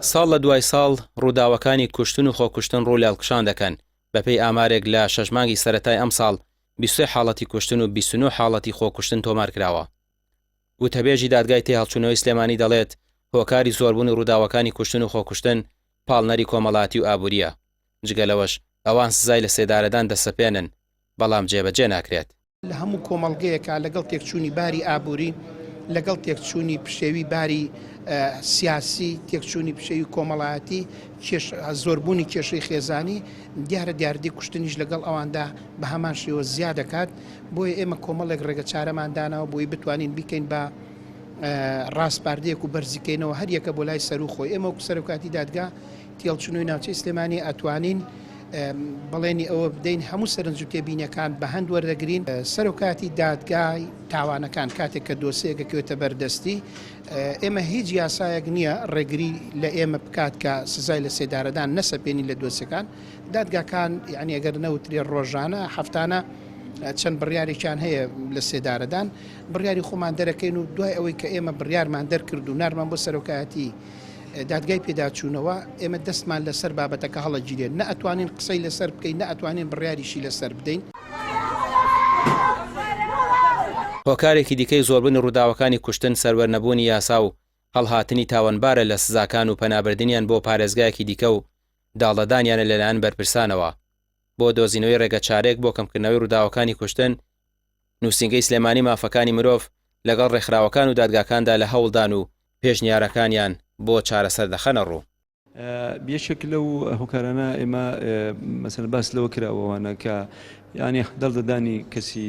ساڵ لە دوای ساڵ ڕووداوەکانی کوشتن و خۆکوشتن ڕوو لە هەڵکشان دەکەن، بەپێی ئامارێک لە شەش مانگی سەرەتای ئەمساڵ 23 حاڵەتی کوشتن و 29 حاڵەتی خۆکوشتن تۆمارکراوە. وتەبێژی دادگای تێهەڵچوونەوەی سلێمانی دەڵێت، هۆکاری زۆربوونی ڕووداوەکانی کوشتن و خۆکوشتن پاڵنەری کۆمەڵاتی و ئابوورییە، جگە لەوەش ئەوان سزای لەسێدارەدان دەسەپێنن، بەڵام جێبەجێ ناکرێت. لە هەموو کۆمەڵگەیەکا لەگەڵ تێکچوونی باری ئابووری، لەگەڵ تێکچوونی پشێوی باری سیاسی، تێکچوونی پشێوی کۆمەڵایەتی، زۆربوونی کێشەی خێزانی، دیارە دیاردەی کوشتنیش لەگەڵ ئەواندا بە هەمان شێوە زیاد دەکات، بۆیە ئێمە کۆمەڵێک ڕێگە چارەمان داناوە بۆی بتوانین بیکەین بە ڕاسپاردەیەک و بەرزیکەینەوە هەریەکە بۆ لای سەروو خۆی. ئێمە وەکو سەرۆکایەتی دادگا تێهەڵچوونەوەی ناوچەی سلێمانی ئەتوانین بەڵێنی ئەوە بدەین هەموو سەرنج و تێبینیەکان بە هەند وەردەگرین. سەرۆکایەتی دادگای تاوانەکان کاتێک کە دۆسێیەک ئەکەوێتە بەر دەستی ئێمە هیچ یاسایەک نییە ڕێگری لە ئێمە بکات کە سزای لە سێدارەدان نەسەپێنین لە دۆسیەکان. دادگاکان یانی ئەگەر نەوترێ ڕۆژانە هەفتانە چەند بڕیارێکیان هەیە لە سێدارەدان بڕیاری خۆمان دەرەکەین و دوای ئەوەی کە ئێمە بڕیارمان دەرکرد و نارمان بۆ سەرۆکایەتی دادگای پێداچوونەوە ئێمە دەستمان لەسەر بابەتەکە هەڵەگیرێت نە ئەتوانین قسەی لەسەر بکەین نە ئەتوانین بڕیاریشی لەسەر بدەین. هۆکارێکی دیکەی زۆربوونی ڕووداوەکانی کوشتن سەروەر نەبوونی یاسا و هەڵهاتنی تاوانبارە لە سزاکان و پەنابردنیان بۆ پارێزگایەکی دیکە و داڵدەدانیانە لەلایەن بەرپرسانەوە بۆ دۆزینەوەی ڕێگەچارەیەک بۆ کەمکردنەوەی ڕووداوەکانی کوشتن، نووسینگەی سلێمانی مافەکانی مرۆڤ لەگەڵ ڕێکخراوەکان و دادگاکاندا لە هەوڵدان و پێشنیارەکانیان بۆ چارەسەر دەخەنە ڕوو. یەکێک لەو هۆکارانە ئێمە مەسەلەن باس لەوە کراوە ئەوانە کە یانی دەڵدەدانی کەسی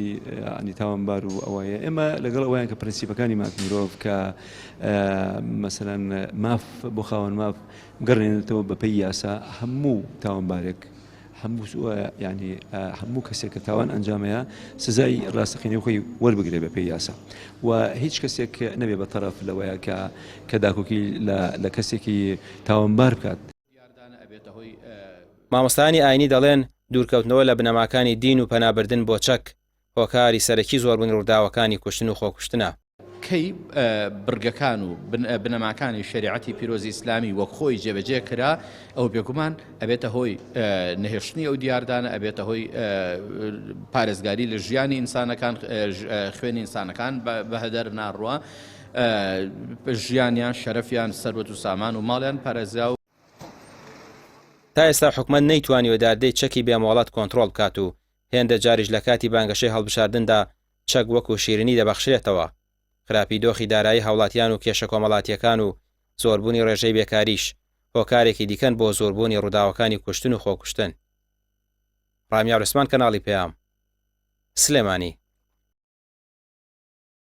ینی تاوانبار و ئەوەیە ئێمە لەگەڵ ئەویان کە پرنسیپەکانی مافی مرۆڤ کە مەسەلەن ماف بۆ خاوەن ماف بگەڕێنێتەوە بەپێی یاسا هەموو تاوانبارێک هەموو یانی هەموو کەسێک کە تاوان ئەنجامەیە سزای ڕاستەقینەی خۆی وەربگرێ بەپێی یاسا و هیچ کەسێک نەبێ بە تەرەف لەوەیە کە کە داکۆکی لە کەسێکی تاوانبار بکات. مامۆستایانی ئاینی دەڵێن، دوورکەوتنەوە لە بنەماکانی دین و پەنابردن بۆ چەک، هۆکاری سەرەکی زۆربوونی ڕووداوەکانی کوشتن و خۆکوشتنە. کەی بڕگەکان و بنەماکانی شەریعەتی پیرۆزی ئیسلامی وەک خۆی جێبەجێ کرا، ئەوە بێگومان ئەبێتە هۆی نەهێشتنی ئەو دیاردانە، ئەبێتە هۆی پارێزگاری لە ژیانی ئینسانەکان، خوێنی ئینسانەکان بە هەدەر ناڕوا، ژیانیان، شەرەفیان، سەروەت و سامان و ماڵیان پارێزراو. تا ئێستا حکومەت نەیتوانیوە داردەی چەکی بێ مۆڵەت کۆنتڕۆڵ بکات و هێندە جاریش لە کاتی بانگەشەی هەڵبژاردندا چەک وەکو شیرینی دەبەخشرێتەوە. خراپی دۆخی دارایی هاوڵاتیان و کێشە کۆمەڵاتییەکان و زۆربوونی ڕێژەی بێکاریش هۆکارێکی دیکەن بۆ زۆربوونی ڕووداوەکانی کوشتن و خۆکوشتن. ڕامیار عوسمان کەناڵی پەیام. سلێمانی.